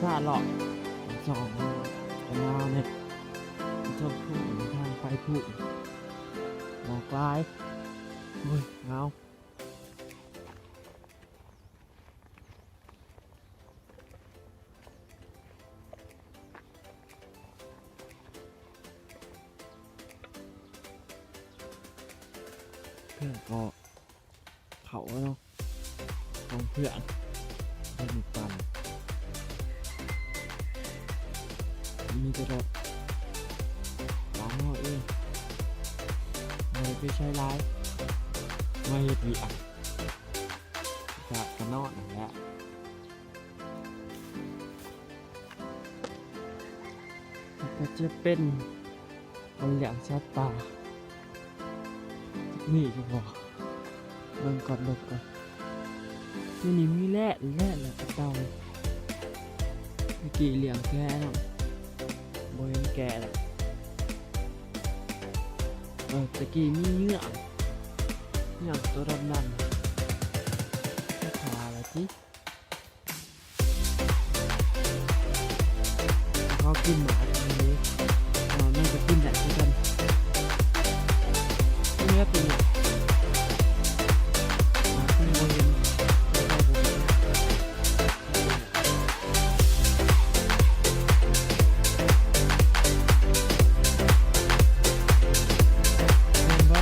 ພາເລາະສອງກະນາວນີ້ ເທິງພູທາງໄປພູ ໝອກຫຼາຍ. ໂອ້ຍ ໜາວ. ເພື່ອນກໍເຂົ້າເນາະ ຂອງເພື່ອນ ເດີນປັ່ນ ມີແຕ່ລົດ ຕາມເຮົາເອງ ບໍ່ໄດ້ໄປໃສຫຼາຍ ມາເຮັດວຽກ ກະ ກະນອນຫັ້ນແຫຼະ. ແລ້ວກໍຈະເປັນຄົນລ້ຽງສັດປ່າ ມີຢູ່ບໍ່? ເບິ່ງກ່ອນ ເບິ່ງກ່ອນ. ຢູ່ນີ້ມີແລະ ແລະ ແລະກະເຕົ່າ. ແຕ່ກີ້ລ້ຽງແກະເນາະ ບໍ່ເຫັນແກະແລ້ວ. ເອີ ແຕ່ກີ້ມີເຫຍື່ອງ ເຫຍື່ອງໂຕດຳໆ ຈະຂາລະຕິ. ເຂົາກິນໝາກອັນນີ້ ເອີ ມັນກໍກິນໄດ້ຄືກັນ. ເໜືອຕົວນີ້ ໝາກມັນບໍ່ເຫັນ ເຂົາບໍ່ເຫັນ. ແມ່ນບໍ່?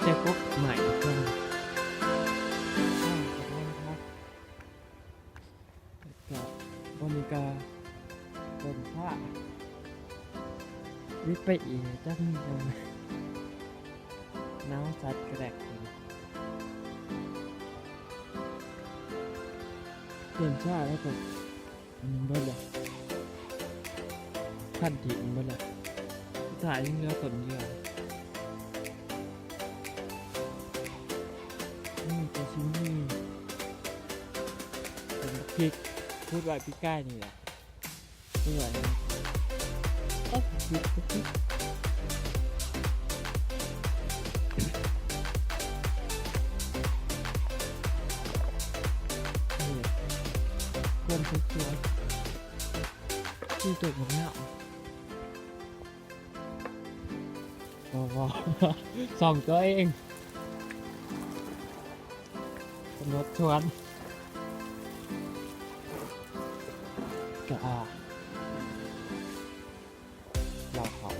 ແຕ່ກົກໃໝ່ເພິ່ນ ກະບໍ່ນີ້ກະຕົ້ນພ້າ ວິດໄປອີກຈັກມີຫຍັງ ໜາວສັດກະແດກ ຕົ້ນຊ້າແລ້ວກໍ ມັນເບິດແລ້ວ ພັນຖິ້ມເບິດແລ້ວ ສຸດທ້າຍຍັງເຫຼືອຕົ້ນດຽວ. ນີ້ກໍຊິມີຕົ້ນບັກພິກ ຂຸດໄວ້ປີກາຍນີ້ແຫຼະ ສວຍນະ. ໂອ້ ຜິດ ຜິດ ຜິດ ນີ້ ຄວາມສວຍໆ ຄືຕົວບັກງາມ. ບໍ່ ບໍ່ ສ່ອງຕົວເອງ ກຳນົດຊວນ ກະ ລາວເຂົ້າ.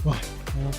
ວ້າຍ ເນາະ.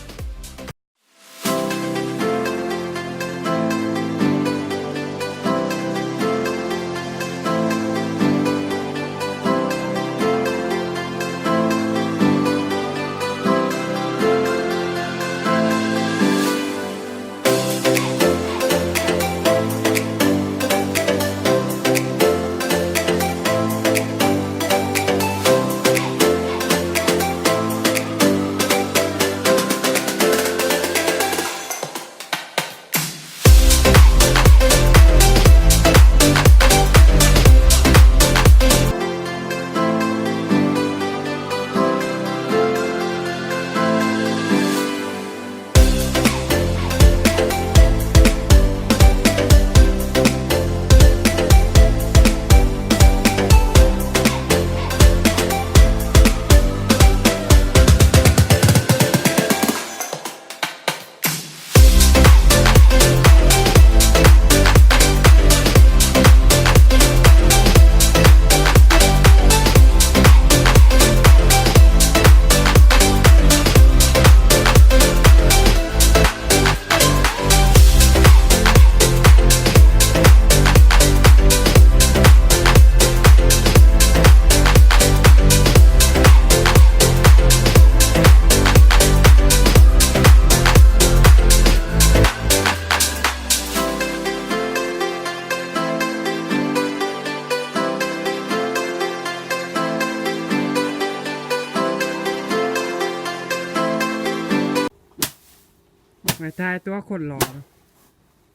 ໄປຖ່າຍຕົວຄົນຫຼໍ່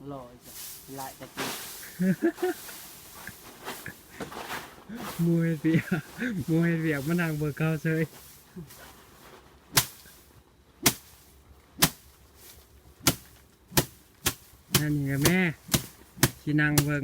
ຫຼໍ່ອີກແລ້ວ ຫຼາຍແຕ່ກີ້ ໝູ່ເຮັດວຽກ ໝູ່ເຮັດວຽກມານັ່ງເບິ່ງເຂົາເສີຍ. ອັນນີ້ກໍແມ່ຊິນັ່ງເບິ່ງ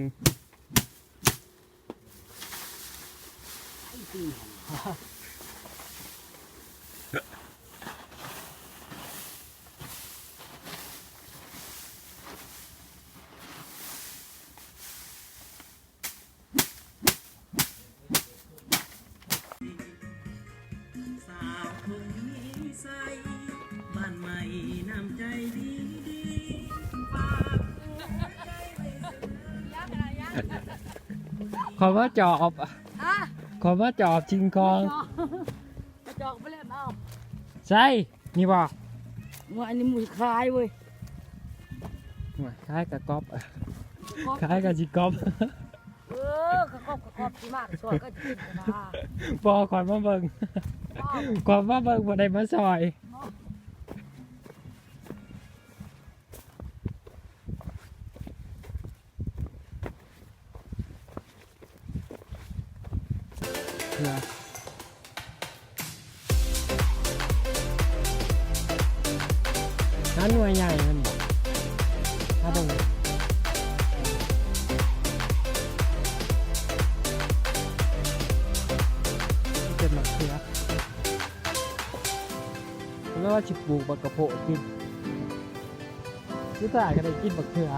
ເຂົາມາຈອບ ຮະ? ເຂົາມາຈອບສິ່ງຂອງ ມາຈອບ ມາຈອບໄປເລີຍ ເອົາ ໃສ ນີ້ບໍ່? ວ່າອັນນີ້ໝູຂາຍເວີຍ ໂອ້ຍ ຂາຍກະກອບ ກະກອບ ຂາຍກະຊິກອບ ເອີ ກະກອບ ກະກອບ ຊິມາກະຊວຍ ກະຊິກິນກະວ່າ ບໍ່ ຂ້ອຍມາເບິ່ງ ຂ້ອຍມາເບິ່ງ ບໍ່ໄດ້ມາຊ່ອຍ. ເຄືອ ຫັ້ນໜ່ວຍໃຫຍ່ມັນບໍ່? ມາເບິ່ງ ເປັນໝາກເຄືອ ແລ້ວວ່າຊິປູກບັກກະໂພດກິນ ສຸດທ້າຍກໍໄດ້ກິນບັກເຄືອ.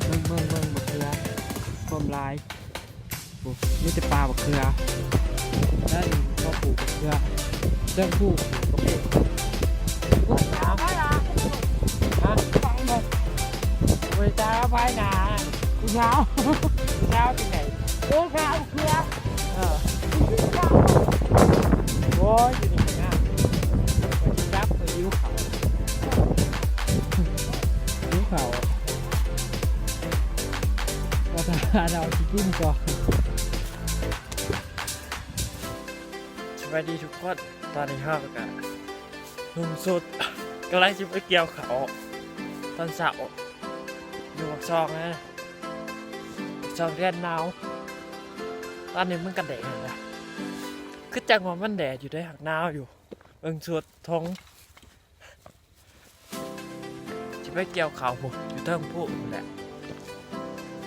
ເບິ່ງ ເບິ່ງ ເບິ່ງ ບັກເຄືອ ຄວາມຫຼາຍ. ໂອ້ ມີແຕ່ປ່າບັກເຄືອ ແລ້ວນີ້ກໍປູກບັກເຄືອ ເຊິ່ງປູກກະເພາະ ຜູ້ສາວ ຮະ ບໍ່ໄດ້ຕາມໃຜນາ ຜູ້ສາວ ຜູ້ສາວຈັ່ງໃດ ໂອ້ ຂ້າວເຄືອ ເອີ ໂອ້ຍ ຢູ່ນີ້ກໍງາມ ໄປຈັບ ໄປຫິວເຂົ້າ ຫິວເຂົ້າ ວ່າຖ້າເຮົາຊິກິນກ່ອນ. ສະບາຍດີທຸກຄົນ ຕອນນີ້ເຮົາກະນຸ່ງສຸດ ກຳລັງຊິໄປກ່ຽວເຂົ້າຕອນເຊົ້າ ຢູ່ປາກຊ່ອງນະ ປາກຊ່ອງເຮືອນນາວ. ຕອນນີ້ມັນກະແດດແລ້ວ ຄືຈັ່ງວ່າມັນແດດຢູ່ເດ້ ຫາກໜາວຢູ່ ເບິ່ງຊຸດ ຖົງ ຊິໄປກ່ຽວເຂົ້າພຸ້ນ ຢູ່ເທິງພູພຸ້ນແຫຼະ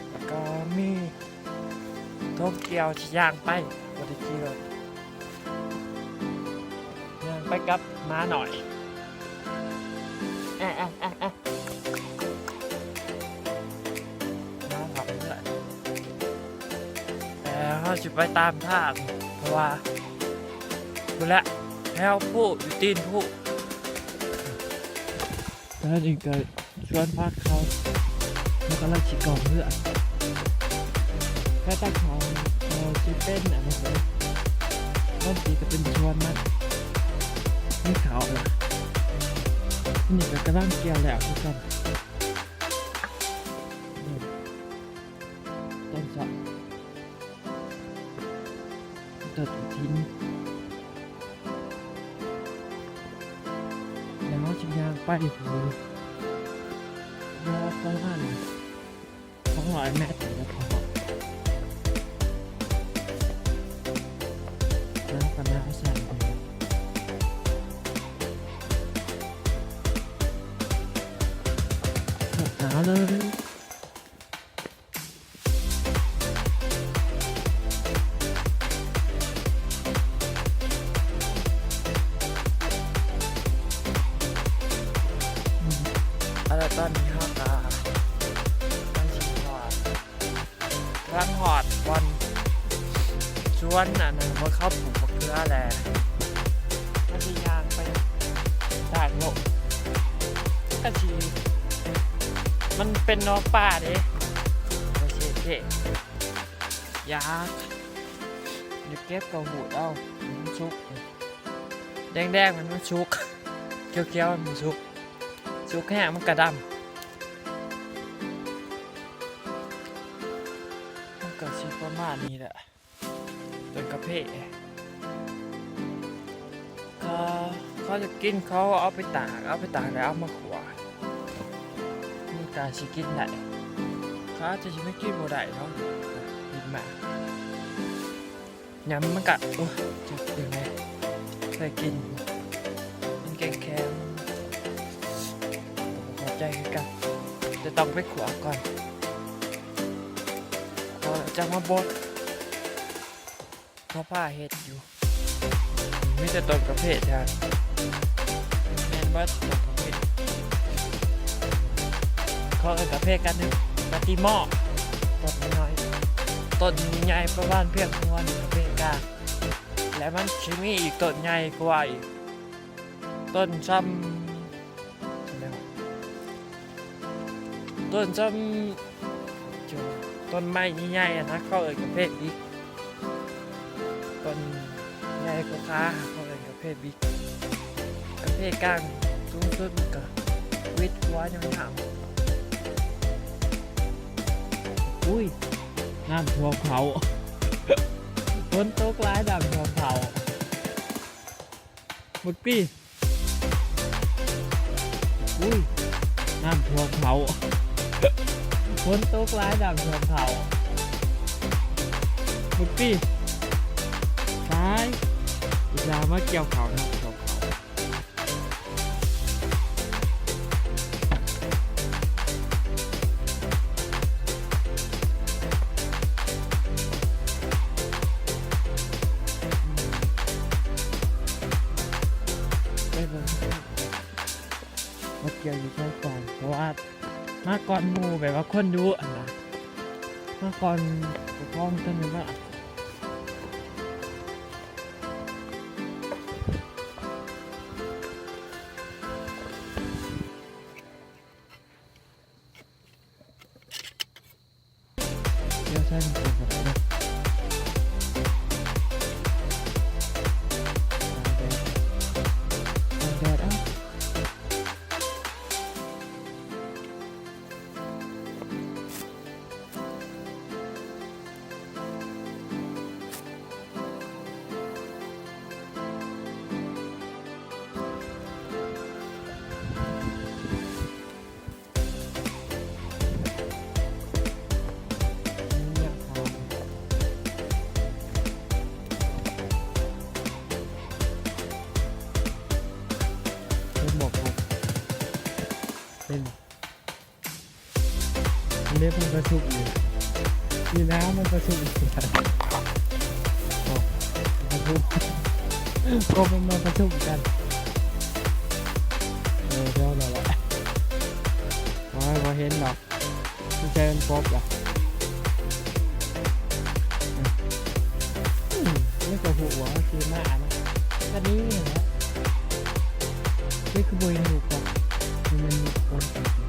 ແລ້ວກໍມີຖົງກ່ຽວ ຊິຍ່າງໄປ ບໍ່ໄດ້ຂີ່ລົດ ຍ່າງໄປກັບໝານ້ອຍ ແອະ ແອະ ແອະ ແອະ ມາເຂົ້າເຮືອນ ແຕ່ເຮົາຊິໄປຕາມທາງ ເພາະວ່າພຸ້ນແຫຼະ ແຖວພູ ຢູ່ຕີນພູ. ຕອນນີ້ກໍສວນຜັກເຂົາ ເຮົາກຳລັງຊິເຂົ້າເຮືອນ ແຕ່ຕາເຂົາ ເຂົາຊິເປັນອັນນັ້ນເດ້ ມັນຊິກະເປັນສວນມັນ ມີເຂົ້າລະ ນີ້ກໍກຳລັງກ່ຽວແລ້ວຄືກັນ ຕອນເຊົ້າ ຕັດຖິ້ມຖິ້ມ ແລ້ວເຮົາຊິຍ່າງໄປພຸ້ນ ເຫຼືອປະມານສອງຮ້ອຍແມັດ ແລ້ວກໍຮອດ ແລ້ວກໍໜາວສັ່ນ ໜາວເລີຍ. ເອົາລະ ຕອນນີ້ເຮົາກະໃກ້ຊິຮອດ ກຳລັງຮອດບ່ອນສວນ ອັນນັ້ນ ບ່ອນເຂົາປູກບັກເຂືອແຫຼະ ເຮົາຊິຍ່າງໄປທາງໂລກ ກະຊິ ມັນເປັນນອກປ່າເດ້ ບໍ່ເທ່ ຢາກ ຢາກເກັບກໍຫູດເອົາ ມັນສຸກ ແດງໆ ມັນ ມັນສຸກ ຂຽວໆ ມັນບໍ່ສຸກ ສຸກແຮງມັນກະດຳ. ມັນກໍຊິປະມານນີ້ແຫຼະ ຕົ້ນກາເຟ ເຂົາ ເຂົາຢາກກິນ ເຂົາເອົາໄປຕາກ ເອົາໄປຕາກແລ້ວເອົາມາຂົ້ວ ມັນກະຊິກິນໄດ້ ເຂົາອາດຈະຊິມາກິນບໍ່ໄດ້ເນາະ ກິນມາ ຍຳມັນກະ ໂອ້ຍ ຈັກເປັນແນວໃດ ເຄີຍກິນຢູ່ ມັນແຂງໆ ບໍ່ເຂົ້າໃຈຄືກັນ ແຕ່ຕ້ອງໄປຂົ້ວກ່ອນ ເຂົາຈະມາບົດ ເຂົາພາເຮັດຢູ່ ມີແຕ່ຕົ້ນກາເຟແທ້ ແມ່ນບໍ່ ຕົ້ນກາເຟ ເຂົາເອີ້ນກາເຟກັນ ກາຕິມໍ ຕົ້ນນ້ອຍໆ ຕົ້ນໃຫຍ່ປະມານພຽງຫົວນີ້ ກາເຟກາງ ແລະ ມັນຊິມີອີກຕົ້ນໃຫຍ່ກວ່າອີກ ຕົ້ນຊ່ຳ ຕົ້ນຊ່ຳ ຕົ້ນໄມ້ໃຫຍ່ໆ ຫັ້ນນະ ເຂົາເອີ້ນກາເຟບິກ ຕົ້ນໃຫຍ່ກວ່າຂາ ເຂົາເອີ້ນກາເຟບິກ ກາເຟກາງສູງສຸດມັນກະວິດຫົວຍາວໆ ອຸ້ຍ ນ້ຳຖ້ວມເຂົ້າ ຝົນຕົກຫຼາຍ ນ້ຳຖ້ວມເຂົ້າ ບັກຕີ ອຸ້ຍ ນ້ຳຖ້ວມເຂົ້າ ຝົນຕົກຫຼາຍ ນ້ຳຖ້ວມເຂົ້າ ບັກຕີ ຕາຍ ອຸດສ່າມາກ່ຽວເຂົ້າ ນ້ຳຖ້ວມເຂົ້າ. ໄປເບິ່ງ ມາກ່ຽວຢູ່ຊາຍກ່ອນ ເພາະວ່າມາກ່ອນໝູ່ ແບບວ່າຄົນດຸຫັ້ນນະ ມາກ່ອນເຈົ້າຂອງເພິ່ນແບບວ່າ ດຽວໃສ່ມັນກ່ອນກໍໄດ້ເນາະ ຕາກແດດ ຕາກແດດເອົາ. ເຫັນບໍ່? ເຫັນບໍ່? ເລັບມັນປະຊຸມຢູ່ ນີ້ນະ ມັນປະຊຸມຢູ່ ໂອ້ ປະຊຸມ ກໍມັນມາປະຊຸມກັນ ເອີ ແຖວນັ້ນແຫຼະ ໂອ້ຍ ບໍ່ເຫັນດອກ ສົງໄສມັນປົບລະ ອືມ ມັນກໍຮູ້ວ່າມັນຊິມານະ ກໍນີ້ແຫຼະ ເຮັດຄືບໍ່ເຫັນລູກວະ ມັນແມ່ນລູກຄົນ.